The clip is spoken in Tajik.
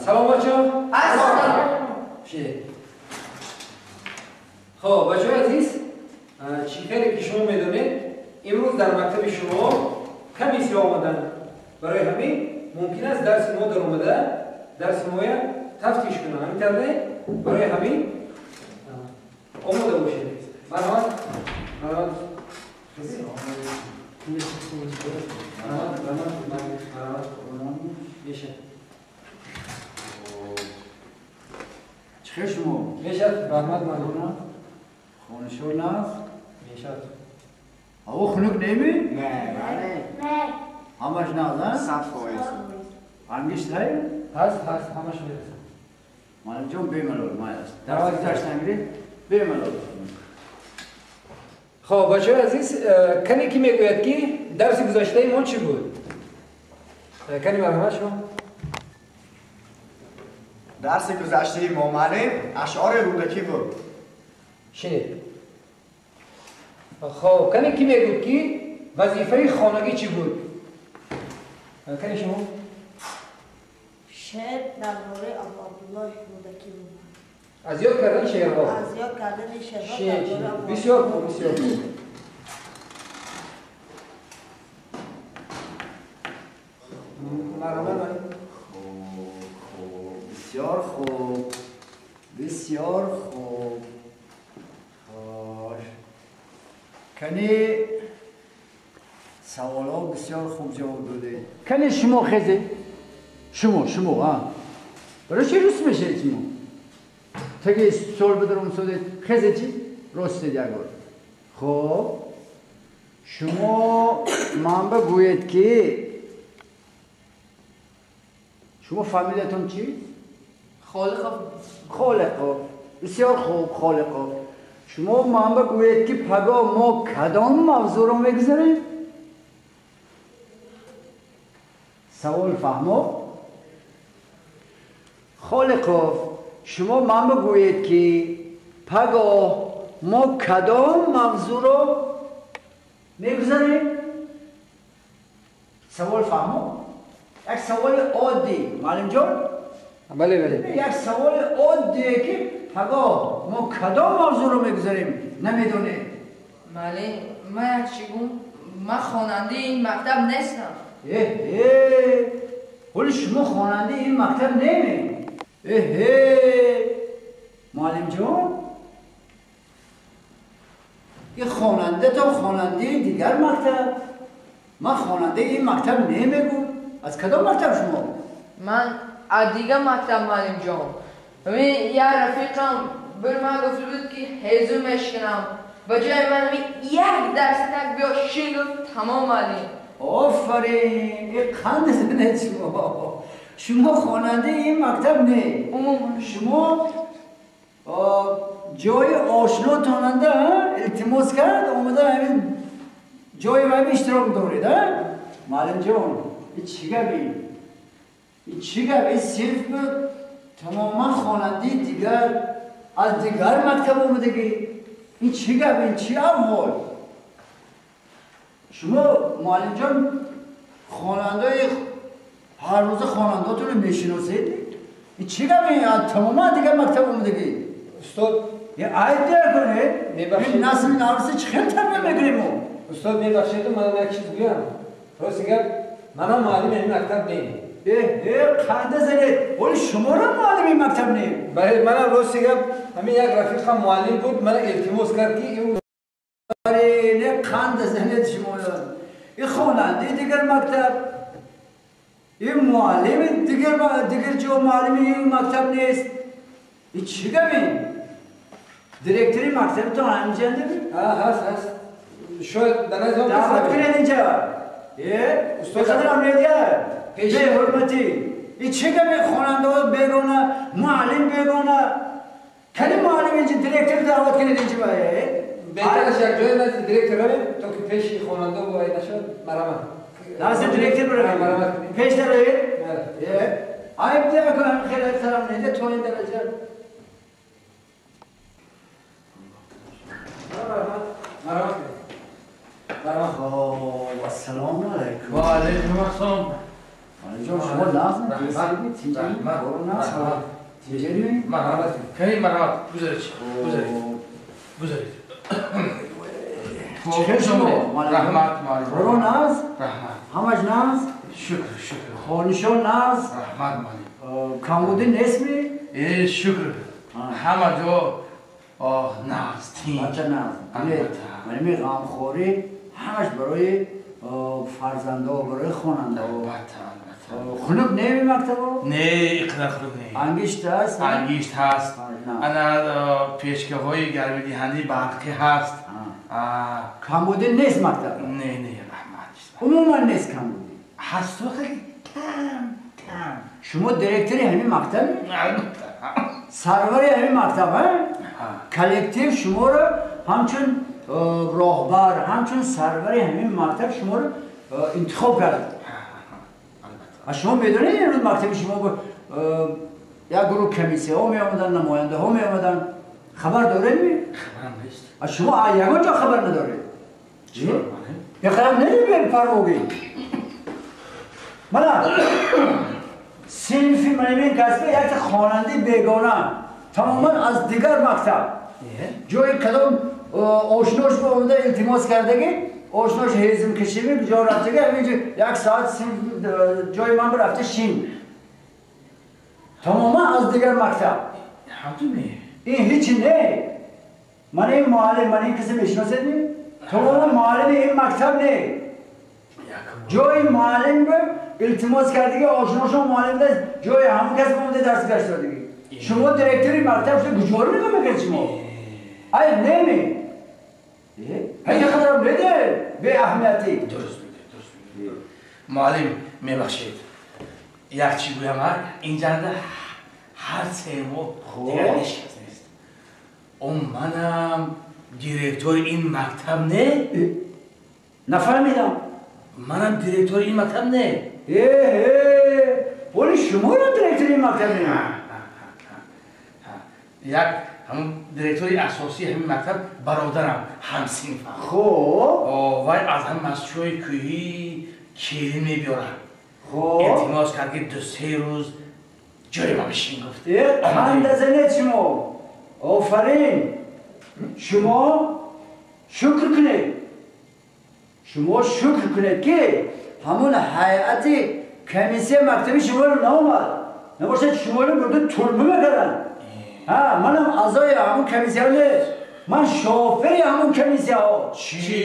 Салом бачаҳо. Ассалом. Хоб, бачаҳои азиз, чӣ хеле ки шумо медонед, имрӯз дар мактаби шумо комиссия омаданд. Барои ҳамин мумкин аст дарси мо даромада дарси моя тафтиш кунанд. Ҳамин тавр не? Барои ҳамин омода бошед. Марҳамат. Марҳамат. Марҳамат, марҳамат, марҳамат. Мешад. Чӣ хел шумо? Мешад, раҳмат муаллим. Хонашо наст? Мешад. Ҳаво хунук неми? Не. Не. Ҳамаш нағз, а? 100%. Ангишт ҳай? Ҳаст, ҳаст, ҳамаш мерасад. Муаллимҷон, бемалол, май аст. Дарси гузаштан гиред, бемалол. Хоб, бачаҳои азиз, кане ки мегӯяд ки дарси гузаштаи мо чӣ буд? Кани марҳамат шумо? Дарси гузаштаи мо муаллим ашъори Рӯдакӣ буд. Шинед. Хоб, кане ки мегӯд ки вазифаи хонагӣ чӣ буд? Кани шумо? Шеър дар бораи Абуабдуллоҳи Рӯдакӣ буд. Аз ёд кардани шеърҳо. Аз ёд кардани шеърҳо дар бораи Абуабдуллоҳ. Бисёр хуб, бисёр хуб. Марҳамат муаллим. Хуб, хуб, бисёр хуб, бисёр хуб. Хош. Кани саволҳо бисёр хуб ҷавоб додед. Кани шумо хезед? Шумо, шумо, а? Барои чӣ рӯст мешавед шумо? Таги стол бидаром содед, хезед чӣ? Ростед як бор. Хоб, шумо ман бигӯед ки шумо фамилиятон чӣ? Холиқов. Холиқов. Бисёр хуб, Холиқов. Шумо ман бигӯед ки пагоҳ мо кадом мавзӯъро мегузарем? Савол фаҳмо? Холиқов, шумо ман бигӯед ки пагоҳ мо кадом мавзӯъро мегузарем? Савол фаҳмо? Як саволи оддӣ, муаллимҷон? Бале, бале. Як саволи оддие ки пагоҳ мо кадом мавзӯъро мегузарем, намедонед. Муаллим, ман як чӣ гум, ман хонандаи ин мактаб нестам. Эҳе, ҳоли шумо хонандаи ин мактаб неме? Эҳе, муаллимҷон, ин хонанда то хонандаи дигар мактаб. Ман хонандаи ин мактаб немегӯм. Аз кадом мактаб шумо? Ман аз дигар мактаб, муаллимҷон. Як рафиқам бір ман гуфта буд ки ҳезум мешканам. Ба ҷои ман як дарс так биё шин гуфт, тамом муаллим. Офарин, ин қанд занед шумо. Шумо хонандаи ин мактаб не. Умуман. Шумо ҷои ошнотонанда илтимос кард, омада ҳамин ҷои вайби иштирок доред, а? Муаллимҷон, ин чӣ гап ин? Ин чӣ гап? Ин синф буд, тамоман хонандаи дигар, аз дигар мактаб омадагӣ. Ин чӣ гап? Ин чӣ аҳвол? Шумо муаллимҷон хонандаи ҳар рӯза хонандаотонро мешиносед? Ин чӣ гап? Ин тамоман дигар мактаб омадагӣ. Устод, я айб накунед. Мебахшед. Ин насли навраса чӣ хел тарбия мекунем мо? Устод, мебахшед, манам як чиз гӯям. Рости гап, манам муаллими ҳамин мактаб нем. Э, қанда занед. Ҳоли шуморо муаллими ин мактаб нем. Бале, манам рости гап, ҳамин як рафиқам муаллим буд, мана илтимос кард ки ин не қанда занед шуморо. Ин хонандаи дигар мактаб, ин муаллими дигар ҷо муаллими ин мактаб нест. Ин чӣ гап ин? Директори мактабтон ҳаминҷанда? Ҳаст, ҳаст. Шояд дар назди он даъват кунед инҷа. Э, устод, қадарам недия. Беҳурматӣ. Ин чӣ гап ин? Хонандаҳо бегона, муаллим бегона. Кани муаллим инҷа, директор даъват кунед инҷа. Беҳтараш як ҷоя назди директор равем, то ки пеши хонанда вай нашавад. Марҳамат. Назди директор биравем. Марҳамат. Пеш даравед? Айб накунам, хеле эҳтиром неда то ин дараҷа. Марҳамат. Марҳамат. Хоб, ассалому алайкум. Ва алайкум ассалом. Муаллимҷон, шумо нағз тинҷери? Марҳамат. Кани марҳамат, гузаред. Гузаред. Гузаред. Чӣ шумо? Раҳмат, муаллим. Коро нағз? Раҳмат. Ҳамаш нағз? Шукр, шукр. Хонишон нағз? Раҳмат, муаллим. Камбудӣ нестми? Э, шукр. Ҳама ҷо нағз, тинҷ. Албатта нағз. Муаллими ғамхорӣ ҳамаш барои фарзандо, барои хонандао. Албатта, албатта. Хунук неми мактабо? Не, иқадар хунук не. Ангишт ҳаст? Ангишт ҳаст. Ана печкаҳои гармидиҳандаи барқӣ ҳаст. Камбудӣ нест мактаб? Не, не, раҳмат. Умуман нест камбудӣ? Ҳасту хеле кам, кам. Шумо директори ҳамин мактаб? Албатта. Сарвари ҳамин мактаб, коллектив шуморо ҳамчун роҳбар, ҳамчун сарвари ҳамин мактаб шуморо интихоб кард. Шумо медонед имрӯз мактаби шумо як гурӯҳ комиссияҳо меомаданд, намояндаҳо меомаданд. Хабар доред ми? Хабарам нест. Шумо ягон ҷо хабар надоред? Беқарам надоред парвогӣ? Мана синфи манимин касби як хонандаи бегона, тамоман аз дигар мактаб, ҷои кадом ошнош ба омада илтимос кардагӣ, ошнош ҳезм кашими ҷо рафтагӣ, ҳаминҷо як соат ҷои ман рафта шин. Тамоман аз дигар мактаб. Ин ҳичи не. Ман ин муаллим, ман ин касе мешиносед ми? Тамоман муаллими ин мактаб не. Ҷои муаллим ба илтимос кардагӣ, ошношон муаллим даст, ҷои ҳамон кас ба омада дарс гаштодагӣ. Шумо директори мактаб шуда куҷоро нигоҳ мекунед шумо? Ай неми? Ҳай қадарам неде беаҳамиятӣ. Дуруст мегӯед, дуруст мегӯед. Муаллим, мебахшед. Як чӣ гӯям, инҷанда ҳар се моҳ дигар ҳеҷ кас нест. О манам директори ин мактаб не? Нафаҳмидам. Манам директори ин мактаб не? Э, оли шуморо директори ин мактаб не? Як ҳамон директори асосии ҳамин мактаб бародарам, ҳамсинфам. Хуб. Вай аз ҳам масҷидҳои кӯҳӣ келин мебиёрад. Хуб. Илтимос кард ки ду-се рӯз ҷои ма бишин гуфт. Қанда занед шумо. Офарин. Шумо шукр кунед. Шумо шукр кунед ки ҳамон ҳайати комиссияи мактаби шуморо наомад. Набошад шуморо бурда тӯрма мекарданд. Манам аъзои ҳамон комиссияҳо нест. Ман шофери ҳамон комиссияҳо. Чӣ?